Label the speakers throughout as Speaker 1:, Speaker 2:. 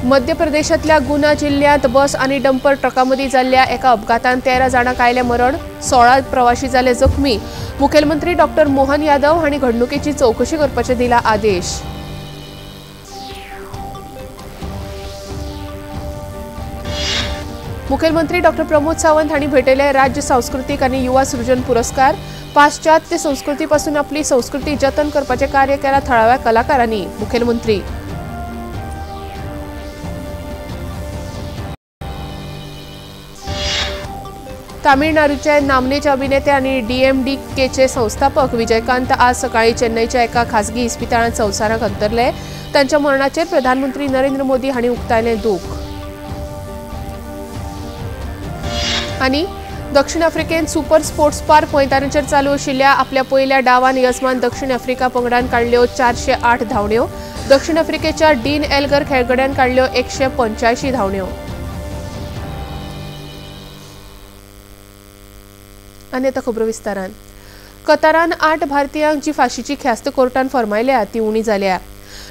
Speaker 1: मध्य प्रदेशांतल्या गुना जिल्ल्यांत बस आनी डंपर ट्रका मदीं जाल्ल्या एका अपघातांत 13 जाणांक आयलें मरण, 16 प्रवाशी जाले जखमी। मुखेलमंत्री डॉक्टर मोहन यादव हांणी घडणुकेची चवकशी करपाचे दिला आदेश। मुखेलमंत्री डॉक्टर प्रमोद सावंत हांणी भेटयले राज्य सांस्कृतीक आनी युवा सृजन पुरस्कार। पाश्चात्य संस्कृती पासून आपली संस्कृती जतन करपाचें कार्य केलां थळाव्या कलाकारांनी, मुखेलमंत्री। तामिळनाडूचे नामनेचे अभिनेते आनी डीएमडीकेचे संस्थापक विजयकांत आज सकाळी चेन्नईच्या एका खासगी इस्पितळांत संवसाराक अंतरले। तांच्या मरणाचेर प्रधानमंत्री नरेंद्र मोदी हांणी उक्तायलें दूख। आनी दक्षिण आफ्रिकेन सुपर स्पोर्ट्स पार्क मैदानाचेर चालू आशिल्ल्या आपल्या पयल्या डावान यजमान दक्षिण आफ्रिका पंगडान काडल्यो 408 धांवड्यो। दक्षिण आफ्रिकेच्या डीन एल्गर खेळगड्यान काडल्यो 185 धांवड्यो। आनी आतां खबरो विस्तारान। कतारान 8 भारतीयांक जी फाशीची ख्यास्त कोर्टान फर्मायल्या ती उणी जाल्या।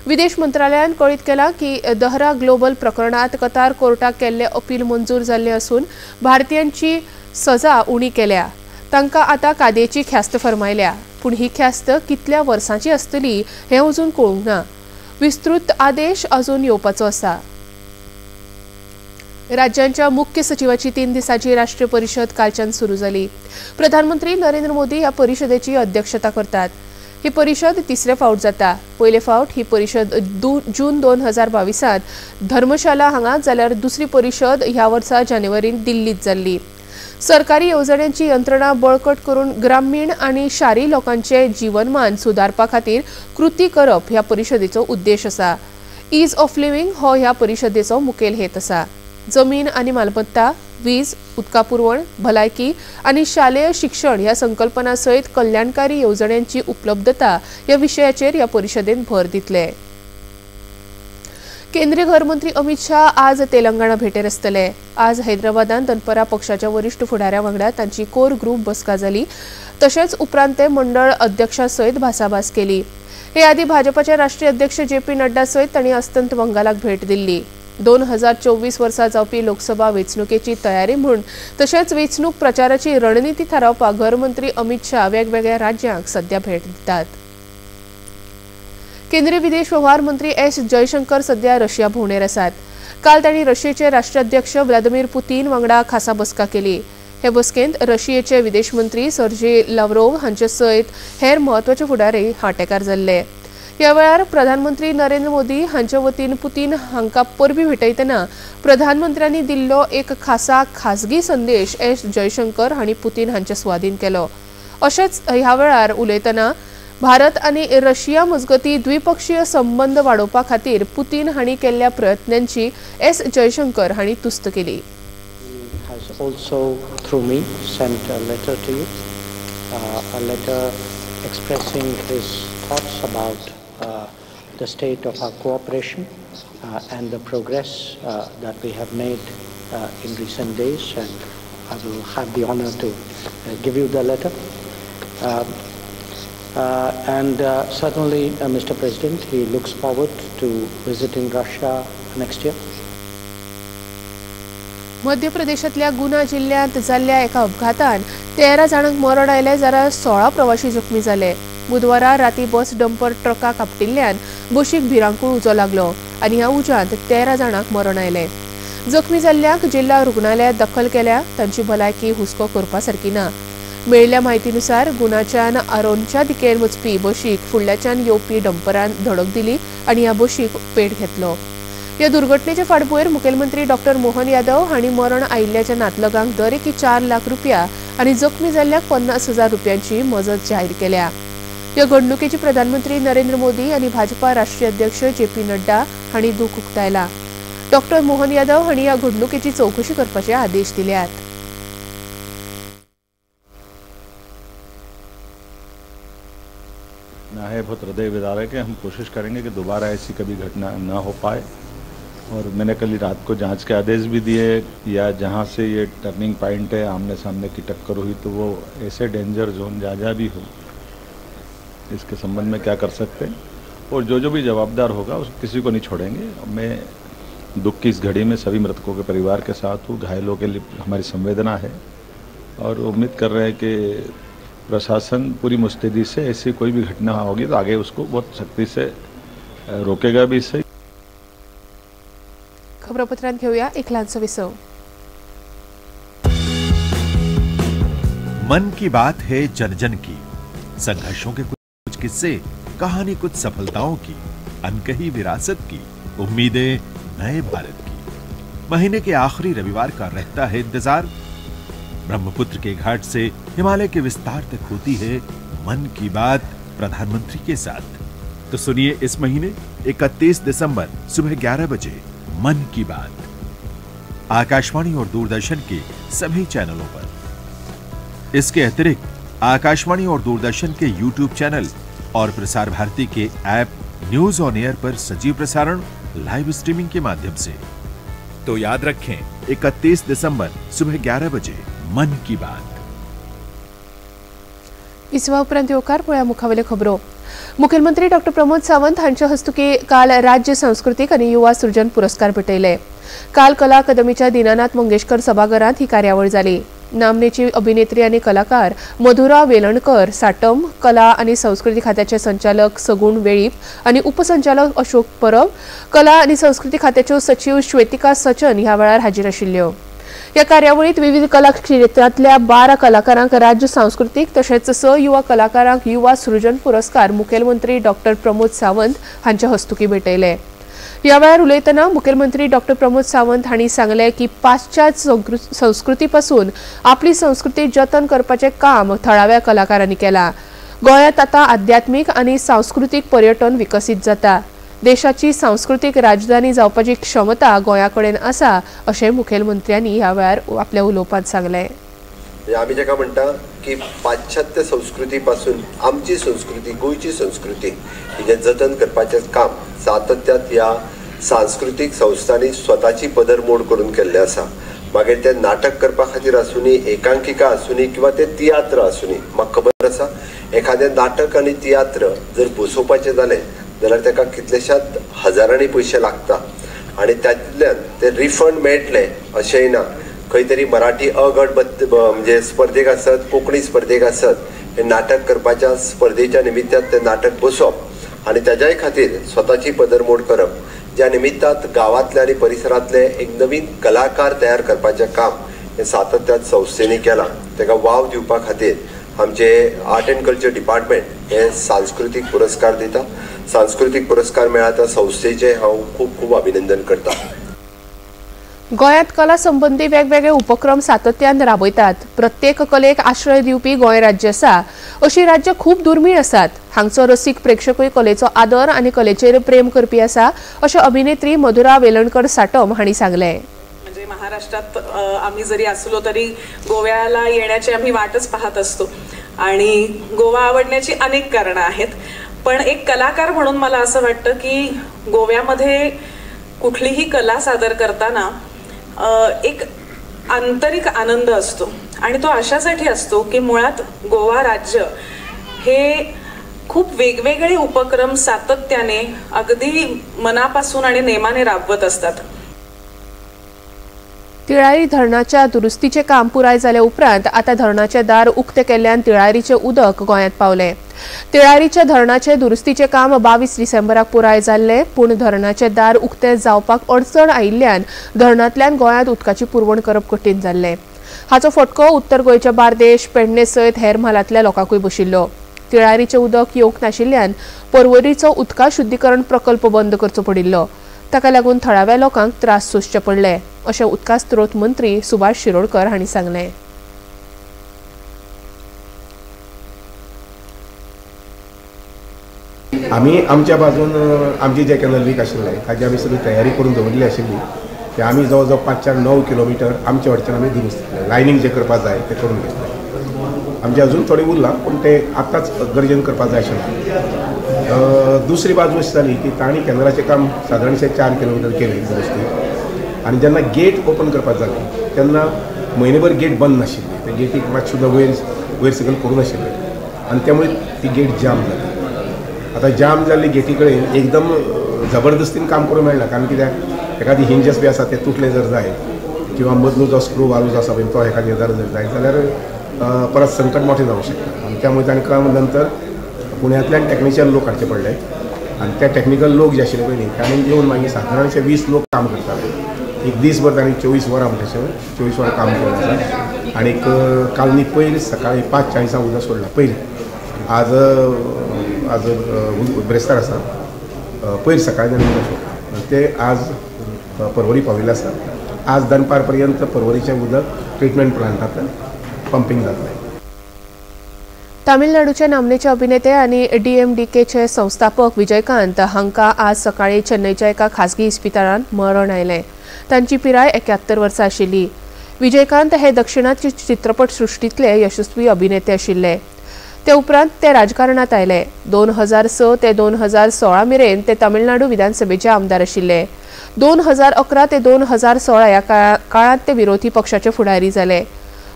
Speaker 1: विदेश मंत्रालयान कळीत केलां की दहरा ग्लोबल प्रकरणांत कतार कोर्टाक केल्ले अपील मंजूर जाल्ले आसून भारतीयांची सजा उणी केल्या। तांकां आतां कादयेची ख्यास्त फर्मायल्या, पूण ही ख्यास्त कितल्या वर्सांची आसतली हें अजून कळूंक ना। विस्तृत आदेश अजून येवपाचो आसा। राज्यांच्या मुख्य सचिवाची 3 दिसांची राष्ट्रीय परिषद कालच्यान सुरू जाली। प्रधानमंत्री नरेंद्र मोदी ह्या परिषदेची अध्यक्षता करतात। ही परिषद तिसरे फावट जाता। पयले फावट ही परिषद जून 2022 धर्मशाला हांगा जाल्यार दुसरी परिषद ह्या वर्सा जानेवारीन दिल्लीत जाल्ली। सरकारी येवजण्यांची यंत्रणा बळकट करून ग्रामीण आनी शारी लोकांचे जीवनमान सुदारपा खातीर कृती करप ह्या परिषदेचो उद्देश आसा। ईज ऑफ लिव्हिंग हो ह्या परिषदेचो मुखेल हेत आसा। जमीन आनी मालमत्ता, वीज, उदका पुरवण, भलायकी आनी शालेय शिक्षण ह्या संकल्पना सयत कल्याणकारी येवजण्यांची उपलब्धता ह्या विशयाचेर ह्या परिषदेन भर दितले। केंद्रीय घरमंत्री अमित शाह आज तेलंगणा भेटेर आसतले। आज हैदराबादान दनपरा पक्षाच्या वरिष्ठ फुडाऱ्या वांगडा तांची कोर ग्रुप बसका जाली। तशेंच उपरांत ते मंडळ अध्यक्षा सयत भासाभास केली। हे आदी भाजपाचे राष्ट्रीय अध्यक्ष जे पी नड्डा सयत तांणी अस्तंत बंगालाक भेट दिल्ली। 2024 वर्सा जावपी लोकसभा वेंचणुकेची तयारी म्हूण तशेंच वेंचणूक प्रचाराची रणनिती थारावपाक घरमंत्री अमित शाह वेगवेगळ्या राज्यांक सध्या भेट दितात। केंद्रीय विदेश व्यवहार मंत्री एस जयशंकर सध्या रशिया भोंवडेर आसात। काल तांणी रशियेचे राष्ट्राध्यक्ष व्लादिमीर पुतीन वांगडा खासा बसका केली। हे बसकेंत रशियेचे विदेश मंत्री सर्जी लाव्रोव हांचे सयत हेर म्हत्वाचे फुडारी वांटेकार जाल्ले। ह्या वेळार प्रधानमंत्री नरेंद्र मोदी हांचे वतीन पुतीन हांकां परबीं भेटयतना प्रधानमंत्र्यांनी दिल्लो एक खासा खासगी संदेश एस जयशंकर हांणी पुतीन हांचे सुवादीन केलो। अशेंच ह्या वेळार उलयतना भारत आनी रशिया मजगती द्विपक्षीय संबंद वाडोवपा खातीर पुतीन हांणी केल्ल्या प्रयत्नांची एस जयशंकर हांणी तुस्त केली।
Speaker 2: The state of our cooperation and the progress that we have made in recent days, and I will have the honor to give you the letter. And certainly, Mr. President, he looks forward to visiting Russia next year.
Speaker 1: मध्य प्रदेशांतल्या गुना जिल्ल्यांत जाल्ल्या एका अपघातान 13 जाणांक मरण आयलें जाल्यार 16 प्रवाशी जखमी जाले। बुधवारा राती बस डंपर ट्रकाक आपटिल्ल्यान बशीक भिरांकूळ उजो लागलो आनी ह्या उज्यांत 13 जाणांक मरण आयलें। जखमी जाल्ल्यांक जिल्हा रुग्णालयात दखल केल्या। तांची भलायकी हुस्को करपा सारकी ना। मेळिल्ल्या म्हायतीनुसार गुनाच्यान आरोनच्या दिकेन वचपी बशीक फुडल्याच्यान येवपी डंपरान धडक दिली आनी ह्या बशीक पेट घेतलो। ह्या दुर्घटनेचे फाटभुंयेर मुखेलमंत्री डॉक्टर मोहन यादव हांणी मरण आयिल्ल्याच्या नातलगांक दरेकी 4 लाख रुपया आनी जखमी जाल्ल्याक 50,000 रुपयांची मजत जाहीर केल्या। ह्या घडणुकेची प्रधानमंत्री नरेंद्र मोदी आनी भाजपा राष्ट्रीय अध्यक्ष जे पी नड्डा हांणी दूख उक्तायला। डॉक्टर मोहन यादव हांणी ह्या घडणुकेची चवकशी करपाचे आदेश दिल्यात।
Speaker 3: है बहुत हृदय विदारक है। हम कोशिश करेंगे कि दोबारा ऐसी कभी घटना न हो पाए। और मैंने कल रात को जांच के आदेश भी दिए, या जहां से ये टर्निंग पॉइंट है, आमने सामने की टक्कर हुई तो वो ऐसे डेंजर जोन जहाँ जहाँ भी हो, इसके संबंध में क्या कर सकते हैं और जो जो भी जवाबदार होगा उस किसी को नहीं छोड़ेंगे। मैं दुख की इस घड़ी में सभी मृतकों के परिवार के साथ हूँ। घायलों के लिए हमारी संवेदना है और उम्मीद कर रहे हैं कि प्रशासन पूरी मुस्तैदी से ऐसी कोई भी घटना होगी तो आगे उसको बहुत सख्ती से रोकेगा भी सही।
Speaker 1: खबरापत्रांत घेऊया एक ल्हानसो विसव।
Speaker 4: मन की बात है जन जन की, संघर्षों के कुछ किस्से, कहानी कुछ सफलताओं की, अनकही विरासत की, उम्मीदें नए भारत की। महीने के आखिरी रविवार का रहता है इंतजार। ब्रह्मपुत्र के घाट से हिमालय के विस्तार तक होती है मन की बात प्रधानमंत्री के साथ। तो सुनिए इस महीने 31 दिसंबर सुबह 11 बजे मन की बात, आकाशवाणी और दूरदर्शन के सभी चैनलों पर। इसके अतिरिक्त आकाशवाणी और दूरदर्शन के यूट्यूब चैनल और प्रसार भारती के ऐप न्यूज ऑन एयर पर सजीव प्रसारण लाइव स्ट्रीमिंग के माध्यम से। तो याद रखें 31 दिसंबर सुबह 11 बजे मन की बात।
Speaker 1: इसवा उपरांत येवकार पळया मुखावेल्यो खबरो। मुख्यमंत्री डॉक्टर प्रमोद सावंत हांचे हस्तुकी काल राज्य सांस्कृतिक आनी युवा सृजन पुरस्कार भेटयले। काल कला अकादमीच्या दीनानाथ मंगेशकर सभाघरांत ही कार्यावळ जाली। नामनेची अभिनेत्री आनी कलाकार मधुरा वेलणकर साटम, कला आनी संस्कृती खात्याचे संचालक सगुण वेळीप आनी उपसंचालक अशोक परब, कला आनी संस्कृती खात्याच्यो सचीव श्वेतिका सचन ह्या वेळार हाजीर आशिल्ल्यो। ह्या कार्यावळीत विविध कला क्षेत्रांतल्या 12 कलाकारांक राज्य सांस्कृतीक तशेंच 6 युवा कलाकारांक युवा सृजन पुरस्कार मुखेलमंत्री डॉक्टर प्रमोद सावंत हांचे हस्तुकी भेटयले। ह्या वेळार उलयतना मुखेलमंत्री डॉक्टर प्रमोद सावंत हांणी सांगलें की पाश्चात्य संस्कृती पासून आपली संस्कृती जतन करपाचें काम थळाव्या कलाकारांनी केलां। गोंयांत आतां आध्यात्मीक आनी सांस्कृतीक पर्यटन विकसीत जाता। देशाची सांस्कृतीक राजधानी जावपाची क्षमता गोंया कडेन आसा अशें मुखेलमंत्र्यांनी ह्या वेळार आपल्या उलोवपांत सांगलें।
Speaker 5: आमी जेका म्हणटा की पाश्चात्य संस्कृती पासून आमची संस्कृती, गोंयची संस्कृती हिजें जतन करपाचें काम सातत्यात ह्या सांस्कृतीक संस्थांनी स्वताची पदर मोड करून केल्लें आसा। मागीर तें नाटक करपा खातीर आसूनी, एकांकिका आसूनी किंवा ते तियात्र आसूनी। म्हाका खबर आसा एखादें नाटक आनी तियात्र जर बसोवपाचें जालें जाल्यार ताका कितलेशात हजारांनी पयशे लागता आनी तातूंतल्यान ते रिफंड मेळटले अशेंय ना। खंय तरी मराठी अ गट म्हणजे स्पर्धेक आसत, कोंकणी स्पर्धेक आसत, हे नाटक करपाच्या स्पर्धेच्या निमित्तान तें नाटक बसोवप आनी ताज्याय खातीर स्वताची पदरमोड करप, ज्या निमित्तात गांवांतले आनी परिसरांतले एक नवीन कलाकार तयार करपाचें काम हें सातत्यान संस्थेनी केलां। ताका वाव दिवपा खातीर आमचे आर्ट एंड कल्चर डिपार्टमेंट हे सांस्कृतीक पुरस्कार दिता। सांस्कृतीक पुरस्कार मेळ्ळा त्या संस्थेचें हांव खूब खूब अभिनंदन करता।
Speaker 1: गोंयांत कला संबंदी वेगवेगळे उपक्रम सातत्यान राबयतात। प्रत्येक कलेक आश्रय दिवपी गोंय राज्य आसा। अशी राज्य खूब दुर्मीळ आसात। हांगचो रसीक प्रेक्षकूय कलेचो आदर आनी कलेचेर प्रेम करपी आसा अशें अभिनेत्री मधुरा वेलणकर साटम हांणी सांगलें।
Speaker 6: म्हणजे महाराष्ट्रात आम्ही जरी असलो तरी गोव्याला येण्याची आम्ही वाटच पाहत असतो आणि गोवा आवडण्याची अनेक कारणं आहेत, पण एक कलाकार म्हणून मला असं वाटतं की गोव्यामध्ये कुठलीही कला सादर करताना एक आंतरिक आनंद असतो आणि तो अशासाठी असतो की मुळात गोवा राज्य हे खूप वेगवेगळे उपक्रम सातत्याने अगदी मनापासून आणि नेमाने राबवत असतात।
Speaker 1: तिळारी धरणाच्या दुरुस्तीचे काम पुराय जाले उपरांत आता धरणाचे दार उक्ते केल्ल्यान तिळारीचे उदक गोंयांत पावले। तिळारीच्या धरणाचे दुरुस्तीचे काम 22 डिसेंबराक पुराय जाल्ले, पूण धरणाचे दार उक्ते जावपाक अडचण आयिल्ल्यान धरणांतल्यान गोंयांत उदकाची पुरवण करप कठीण जाल्ले। हाचो फटको उत्तर गोंयच्या बार्देश, पेडणे सयत हेर म्हालांतल्या लोकांकूय बशिल्लो। तिळारीचे उदक येवंक नाशिल्ल्यान पर्वरीचो उदका शुद्धीकरण प्रकल्प बंद करचो पडिल्लो। ताका लागून थळाव्या लोकांक त्रास सोंसचे पडले अशें उदका स्रोत मंत्री सुभाष शिरोडकर हांणी सांगलें।
Speaker 7: आमी आमच्या बाजून आमची जे कॅनल वीक आशिल्ले ताची आमी सगळी तयारी करून दवरिल्ली आशिल्ली ते आमी जवळ जवळ 5 4 9 किलोमिटर आमच्या वटच्यान आमी दुरुस्त केलें। लायनींग जें करपाक जाय तें करून घेतलें। आमचें अजून थोडें उरलां पूण तें आतांच गरजेन करपाक जाय आशिल्लें। दुसरी बाजू अशी जाली की तांणी कॅनलाचें काम सादारणशें 4 किलोमिटर केलें दुरुस्ती आनी जेन्ना गेट ओपन करपाक जालें तेन्ना म्हयनेभर गेट बंद नाशिल्ली, ते गेटीक मातशें सुद्दां वयर वयर सकयल करूं नाशिल्लें आनी त्यामुळे ती गेट जाम जाली। आतां जाम जाल्ली गेटी कडेन एकदम जबरदस्तीन काम करूं मेळना, कारण कित्याक एखादी हिंजस बी आसा ते तुटले जर जाय किंवा मदलो जो स्क्रू वाल्व जो आसा पळय तो एखादी जर जाय जाल्यार परत संकट मोठें जावंक शकता. आनी त्यामुळे तांकां नंतर पुण्यांतल्यान टॅक्निशियन लोक हाडचे पडले आनी ते टॅक्निकल लोक जे आशिल्ले पळय न्ही तांणी येवन मागीर सादारणशे 20 लोक काम करताले. एक दीसभर तांणी 24 वरां म्हणल्यार 24 वरां काम केलें आसा. आनीक काल न्ही पयर सकाळी 5:40 उदक सोडलां पयर, आज आज ब्रेस्तार आसा, पयर सकाळी तांणी उदक सोडलां ते आज पर्वरी पाविल्लें आसा. आज दनपार पर्यंत पर्वरीचें उदक ट्रिटमेंट प्लांटांतल्यान पंपिंग जातलें.
Speaker 1: तामिळनाडूचे नामनेचे अभिनेते आनी डीएमडीकेचे संस्थापक विजयकांत हांकां आज सकाळी चेन्नईच्या एका खासगी इस्पितळांत मरण आयलें. तांची पिराय 71 वर्सां आशिल्ली. विजयकांत हे दक्षिणात्य चित्रपट सृश्टींतले यशस्वी अभिनेते आशिल्ले. ते उपरांत ते राजकारणांत आयले. 2006 ते 2016 मेरेन ते तामिळनाडू विधानसभेचे आमदार आशिल्ले. 2011 ते 2016 ह्या काळांत ते विरोधी पक्षाचे फुडारी जाले.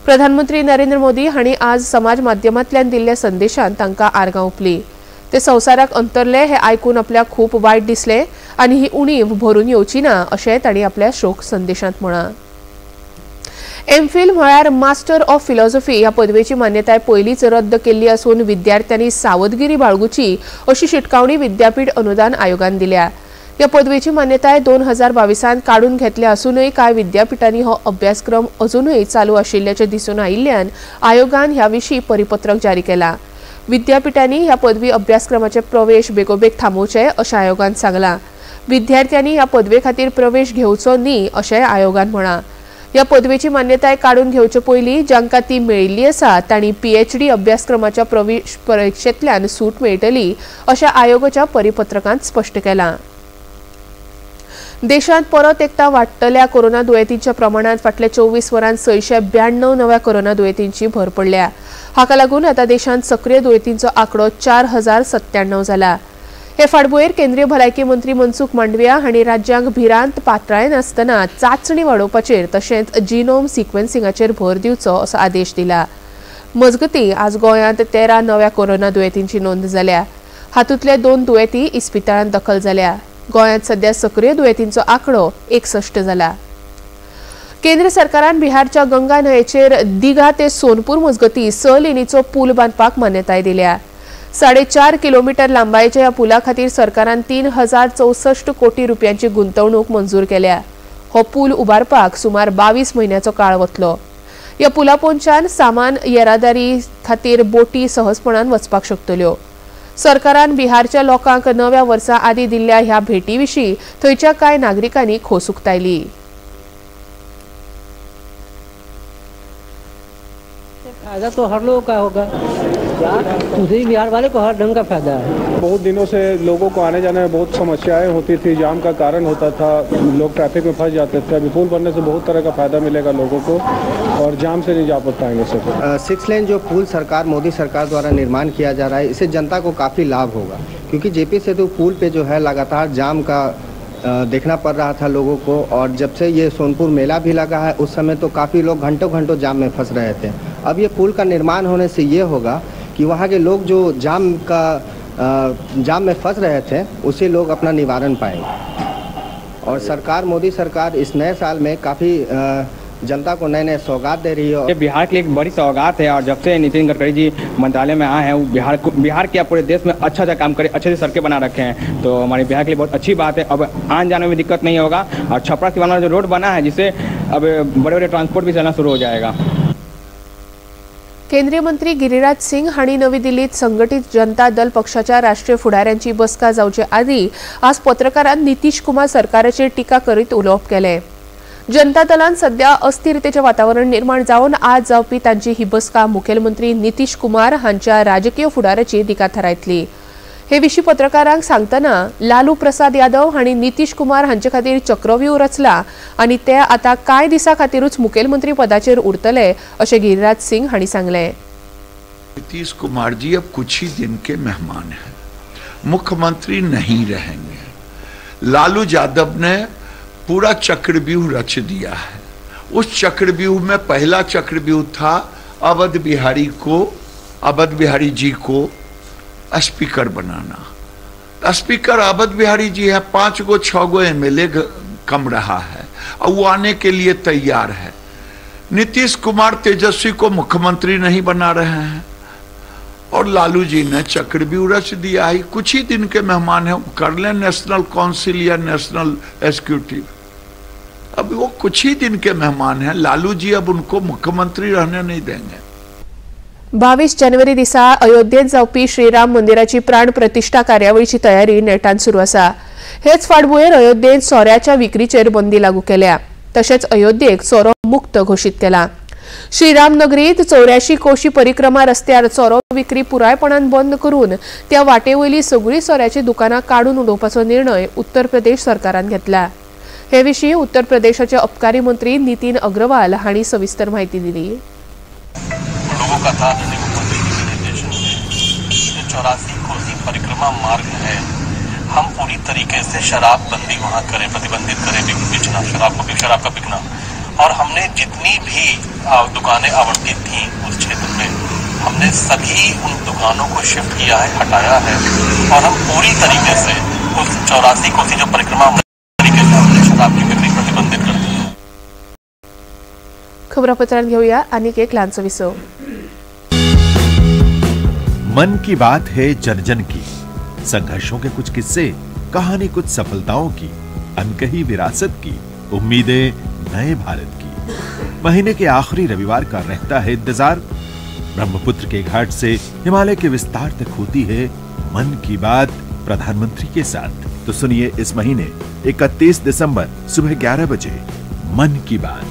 Speaker 1: प्रधानमंत्री नरेंद्र मोदी हांणी आज समाज माध्यमांतल्यान दिल्ल्या संदेशान तांकां आर्गां ओंपली. ते संवसाराक अंतरले हे आयकून आपल्याक खूब वायट दिसलें आनी ही उणीव भरून येवची ना अशें तांणी आपल्या शोक संदेशांत म्हळां. एमफिल म्हळ्यार मास्टर ऑफ फिलॉसॉफी ह्या पदवेची मान्यताय पयलींच रद्द केल्ली आसून विद्यार्थ्यांनी सावधगिरी बाळगुची अशी शिटकावणी विद्यापीठ अनुदान आयोगान दिल्या. ह्या पदवेची मान्यताय 2022 काडून घेतल्या आसूनय कांय विद्यापीठांनी हो अभ्यासक्रम अजूनय चालू आशिल्ल्याचें दिसून आयिल्ल्यान आयोगान ह्या विशीं परिपत्रक जारी केलां. विद्यापीठांनी ह्या पदवी अभ्यासक्रमाचे प्रवेश बेगोबेग थांबोवचे अशें आयोगान सांगलां. विद्यार्थ्यांनी ह्या पदवे खातीर प्रवेश घेवचो न्ही अशें आयोगान म्हळां. ह्या पदवेची मान्यताय काडून घेवचे पयलीं जांकां ती मेळिल्ली आसा तांणी पीएचडी अभ्यासक्रमाच्या प्रवेश परिक्षेंतल्यान सूट मेळटली अशें आयोगाच्या परिपत्रकांत स्पश्ट केलां. देशांत परत एकदा वाडटल्या कोरोना दुयेंतींच्या प्रमाणांत फाटल्या 24 वरांत 692 नव्या कोरोना दुयेंतींची भर पडल्या. हाका लागून आतां देशांत सक्रीय दुयेंतींचो आंकडो 4097 जाला. हे फाटभुंयेर केंद्रीय भलायकी मंत्री मनसुख मांडविया हांणी राज्यांक भिरांत पातळायनासतना चांचणी वाडोवपाचेर तशेंच जिनोम सिक्वेन्सिंगाचेर भर दिवचो असो आदेश दिला. मजगतीं आज गोंयांत 13 नव्या कोरोना दुयेंतींची नोंद जाल्या. हातूंतले 2 दुयेंती इस्पितळांत दखल जाल्या. गोंयांत सध्या सक्रीय दुयेंतींचो आंकडो 61 जाला. केंद्र सरकारान बिहारच्या गंगा न्हंयेचेर दिघा ते सोनपूर मजगतीं 6 लेनीचो पूल बांदपाक मान्यताय दिल्या. 4.5 किलोमीटर लांबायेच्या ह्या पुला खातीर सरकारान 3064 कोटी रुपयांची गुंतवणूक मंजूर केल्या. हो पूल उबारपाक सुमार 22 म्हयन्याचो काळ वतलो. ह्या पुला पोंच्यान सामान येरादारी खातीर बोटी सहजपणान वचपाक शकतल्यो. सरकारान बिहारच्या लोकांक नव्या वर्सा आदीं दिल्ल्या ह्या भेटी विशीं थंयच्या कांय नागरिकांनी खोस उक्तायली.
Speaker 8: फायदा तो हर लोगों का होगा, उधर बिहार वाले को हर ढंग का फायदा है।
Speaker 9: बहुत दिनों से लोगों को आने जाने में बहुत समस्याएं होती थी, जाम का कारण होता था, लोग ट्रैफिक में फंस जाते थे। अभी पुल बनने से बहुत तरह का फायदा मिलेगा लोगों को और जाम से नहीं जा पाएंगे। सर
Speaker 10: 6 लेन जो पुल सरकार मोदी सरकार द्वारा निर्माण किया जा रहा है, इससे जनता को काफ़ी लाभ होगा, क्योंकि जेपी सेतु पुल पे जो है लगातार जाम का देखना पड़ रहा था लोगों को। और जब से ये सोनपुर मेला भी लगा है उस समय तो काफ़ी लोग घंटों घंटों जाम में फंस रहे थे। अब ये पुल का निर्माण होने से ये होगा कि वहाँ के लोग जो जाम में फंस रहे थे उसे लोग अपना निवारण पाएंगे। और सरकार मोदी सरकार इस नए साल में काफ़ी जनता को नए नए सौगात दे रही है।
Speaker 11: ये बिहार के लिए एक बड़ी सौगात है। और जब से नितिन गडकरी जी मंत्रालय में आए हैं, वो बिहार के पूरे देश में अच्छा अच्छा काम करे, अच्छे से सड़कें बना रखे हैं, तो हमारे बिहार के लिए बहुत अच्छी बात है। अब आन जाने में दिक्कत नहीं होगा। और छपरा सिवाना जो रोड बना है, जिससे अब बड़े बड़े ट्रांसपोर्ट भी चलना शुरू हो जाएगा।
Speaker 1: केंद्रीय मंत्री गिरिराज सिंग हांणी नवी दिल्लीत संघटित जनता दल पक्षाच्या राष्ट्रीय फुडाऱ्यांची बसका जावचे आदीं आज पत्रकारान नितीश कुमार सरकाराचेर टिका करीत उलोवप केलें। जनता दलान सध्या अस्थिरतेचें वातावरण निर्माण जावन आज जावपी तांची ही बसका मुखेलमंत्री नितीश कुमार हांच्या राजकीय फुडाराची दिका थारायतली। हे विशीं पत्रकारांक सांगतना लालू प्रसाद यादव हांणी नितीश कुमार हांचे खातीर चक्रव्यूह रचला आनी ते आतां कांय दिसां खातीरूच मुखेलमंत्री पदाचेर उरतले अशें गिरिराज सिंग हांणी सांगलें।
Speaker 12: नीतीश कुमार जी अब कुछ ही दिन के मेहमान हैं, मुख्यमंत्री नहीं रहेंगे। लालू यादव ने पूरा चक्रव्यूह रच दिया है। उस चक्रव्यूह में पहला चक्रव्यूह था अवध बिहारी जी को स्पीकर बनाना। स्पीकर अवध बिहारी जी है, 5 गो 6 गो एमएलए कम रहा है और वो आने के लिए तैयार है। नीतीश कुमार तेजस्वी को मुख्यमंत्री नहीं बना रहे हैं और लालू जी ने चक्रव्यूह रच दिया है। कुछ ही दिन के मेहमान हैं, कर लें नेशनल काउंसिल या नेशनल एग्जीक्यूटिव, अब वो कुछ ही दिन के मेहमान हैं। लालू जी अब उनको मुख्यमंत्री रहने नहीं देंगे।
Speaker 1: 22 जानेवारी दिसा अयोध्येत जावपी श्रीराम मंदिराची प्राण प्रतिष्ठा कार्यावळीची तयारी नेटान सुरू आसा। हेच फाटभुंयेर अयोध्येत सोऱ्याच्या विक्रीचेर बंदी लागू केल्या। तशेंच अयोध्येक सोरो मुक्त घोशीत केला। श्रीराम नगरीत 84 कोशी परिक्रमा रस्त्यार सोरो विक्री पुरायपणान बंद करून त्या वाटेवयली सगळी सोऱ्याची दुकानां काडून उडोवपाचो निर्णय उत्तर प्रदेश सरकारान घेतला। हे विशीं उत्तर प्रदेशाचे अबकारी मंत्री नितीन अग्रवाल हांणी सविस्तर माहिती दिली।
Speaker 13: लोगों का था मुख्यमंत्री जी के निर्देशन में जो 84 कोसी परिक्रमा मार्ग है, हम पूरी तरीके से शराब बंदी वहाँ करें, प्रतिबंधित करें बेचना, शराब का बिकना। और हमने जितनी भी दुकानें आवंटित थी उस क्षेत्र में, हमने सभी उन दुकानों को शिफ्ट किया है, हटाया है और हम पूरी तरीके से उस 84 कोसी जो परिक्रमा तरीके से हमने शराब की बिक्री प्रतिबंधित कर दी है।
Speaker 1: खबरापत्रांत घेऊया आनीक एक ल्हानसो विसव।
Speaker 4: मन की बात है जन जन की, संघर्षों के कुछ किस्से, कहानी कुछ सफलताओं की, अनकही विरासत की, उम्मीदें नए भारत की। महीने के आखिरी रविवार का रहता है इंतजार। ब्रह्मपुत्र के घाट से हिमालय के विस्तार तक होती है मन की बात प्रधानमंत्री के साथ। तो सुनिए इस महीने 31 दिसंबर सुबह 11 बजे मन की बात,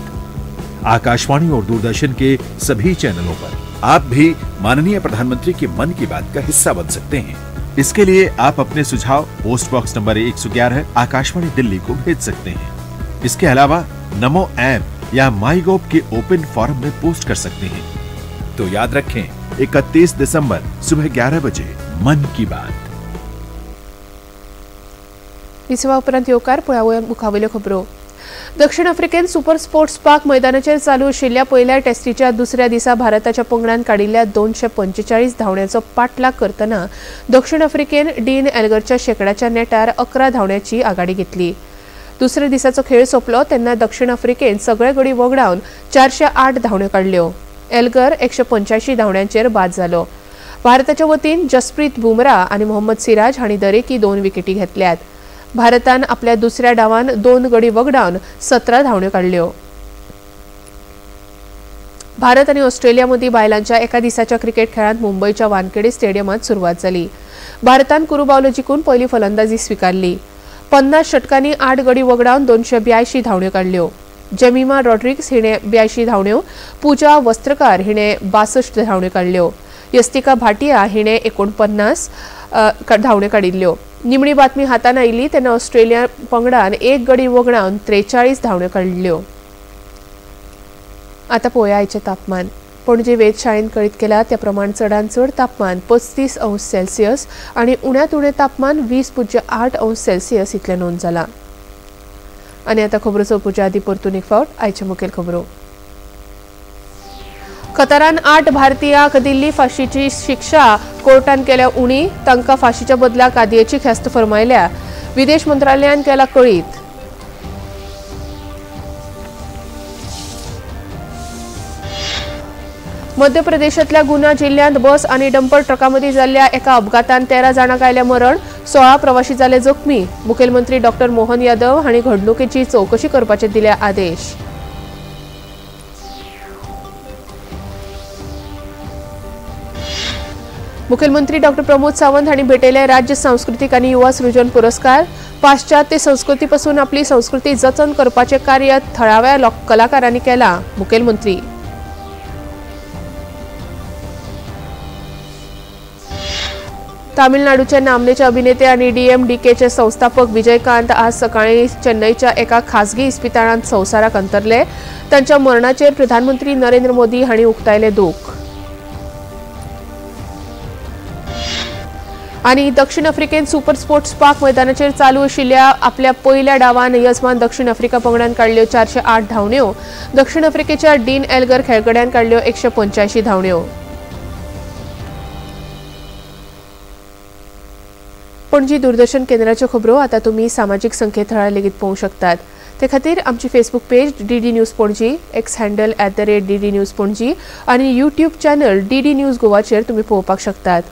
Speaker 4: आकाशवाणी और दूरदर्शन के सभी चैनलों पर। आप भी माननीय प्रधानमंत्री के मन की बात का हिस्सा बन सकते हैं। इसके लिए आप अपने सुझाव post box number 111 Akashvani Delhi को भेज सकते हैं। इसके अलावा नमो ऐप या माईगोव के ओपन फोरम में पोस्ट कर सकते हैं। तो याद रखें 31 दिसंबर सुबह 11 बजे मन की बात।
Speaker 1: विसवा उपरांत येवकार पळोवया मुखावयल्यो खबरो। दक्षिण आफ्रिकेन सुपर स्पोर्ट्स पार्क मैदानाचेर चालू आशिल्ल्या पयल्या टेस्टीच्या दुसऱ्या दिसा भारताच्या पंगडान काडिल्ल्या 245 धांवड्यांचो पाठलाग करतना दक्षिण आफ्रिकेन डीन एल्गरच्या शेंकड्याच्या नेटार 11 धांवड्यांची आघाडी घेतली। दुसऱ्या दिसाचो खेळ सोंपलो तेन्ना दक्षिण आफ्रिकेन सगळे गडी वगडावन 408 धांवड्यो काडल्यो। एल्गर 185 धांवड्यांचेर बाद जालो। भारताच्या वतीन जसप्रीत बुमरा आनी मोहम्मद सिराज हांणी दरेकी 2 विकेटी घेतल्यात। भारतान आपल्या दुसऱ्या डावान 2 गडी वगडावन 17 धांवड्यो काडल्यो। भारत आनी ऑस्ट्रेलिया मदीं बायलांच्या एका दिसाच्या क्रिकेट खेळांत मुंबयच्या वानखेडे स्टेडियमांत सुरवात जाली। भारतान कुरुबावलो जिखून पयली फलंदाजी स्विकारली। 50 षटकांनी 8 गडी वगडावन 282 धांवड्यो काडल्यो। जेमिमा रॉड्रिग्स हिणे 82 धांवड्यो, पूजा वस्त्रकार हिणे 62 धांवड्यो काडल्यो, यस्तिका भाटिया हिणे 49 धांवड्यो काडिल्ल्यो। निमणी बातमी हातान आयली तेन्ना ऑस्ट्रेलिया पंगडान 1 गडी वगडावन 43 धांवड्यो काडल्यो। आतां पळोवया आयचें तापमान। पणजे वेधशाळेन कळीत केला त्या प्रमाण चडांत चड तापमान 35 अंश सेल्सियस आनी उण्यांत उणें तापमान 20.8 अंश सेल्सियस इतलें नोंद जालां। आनी आतां खबरो सोंपोवच्या आदीं परतून एक फावट आयच्यो मुखेल खबरो। कतारान 8 भारतीयांक दिल्ली फांशीची शिक्षा कोर्टान केल्या उणी, तांकां फांशीच्या बदला कादयेची ख्यास्त फर्मायल्या। विदेश मंत्रालयान केला कळीत। मध्य प्रदेशांतल्या गुना जिल्ह्यांत बस आनी डंपर ट्रकामदीं जाल्ल्या एका अपघातान 13 जाणांक आयलें मरण, 16 प्रवाशी जाले जखमी। मुखेलमंत्री डॉक्टर मोहन यादव हांणी घडणुकेची चवकशी करपाचे दिले आदेश। मुखेलमंत्री डॉक्टर प्रमोद सावंत हांणी भेटयले राज्य सांस्कृतीक आनी युवा सृजन पुरस्कार। पाश्चात्य संस्कृती पसून आपली संस्कृती जतन करपाचें कार्य थळाव्या कलाकारांनी केलां, मुखेलमंत्री। तामिळनाडूचे नामनेचे अभिनेते आनी डीएमडीकेचे संस्थापक विजयकांत आज सकाळी चेन्नईच्या एका खासगी इस्पितळांत संवसाराक अंतरले। तांच्या मरणाचेर प्रधानमंत्री नरेंद्र मोदी हांणी उक्तायले दूख। आनी दक्षिण आफ्रिकेन सुपर स्पोर्ट्स पार्क मैदानाचेर चालू आशिल्ल्या आपल्या पयल्या डावान यजमान दक्षिण आफ्रिका पंगडान काडल्यो 408 धांवड्यो। दक्षिण आफ्रिकेच्या डीन एल्गर खेळगड्यान काडल्यो 185 धांवड्यो। पणजी दूरदर्शन केंद्राच्यो खबरो आतां तुमी सामाजीक संकेतथळार लेगीत पळोवंक शकतात। ते खातीर आमची Facebook page DD news Panaji, X handle @DD news Panaji आनी यूट्यूब चॅनल DD news गोवाचेर तुमी पळोवपाक शकतात.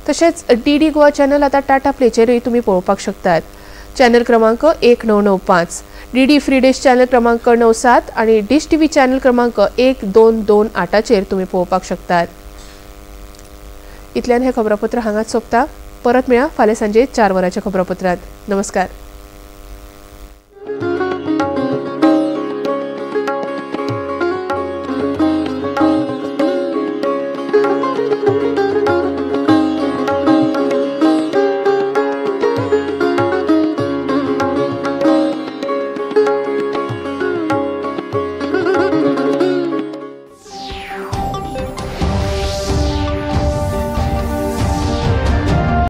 Speaker 1: तशेंच DD Goa channel आतां टाटा प्लेचेरूय तुमी पळोवपाक शकतात. चॅनल क्रमांक 1995, DD free dish channel क्रमांक 97 आनी डिश टीव्ही चॅनल क्रमांक 1228चेर तुमी पळोवपाक शकतात. इतल्यान हें खबरापत्र हांगाच सोंपता. परत मेळा फाल्यां सांजे 4 वरांच्या खबरापत्रांत. नमस्कार.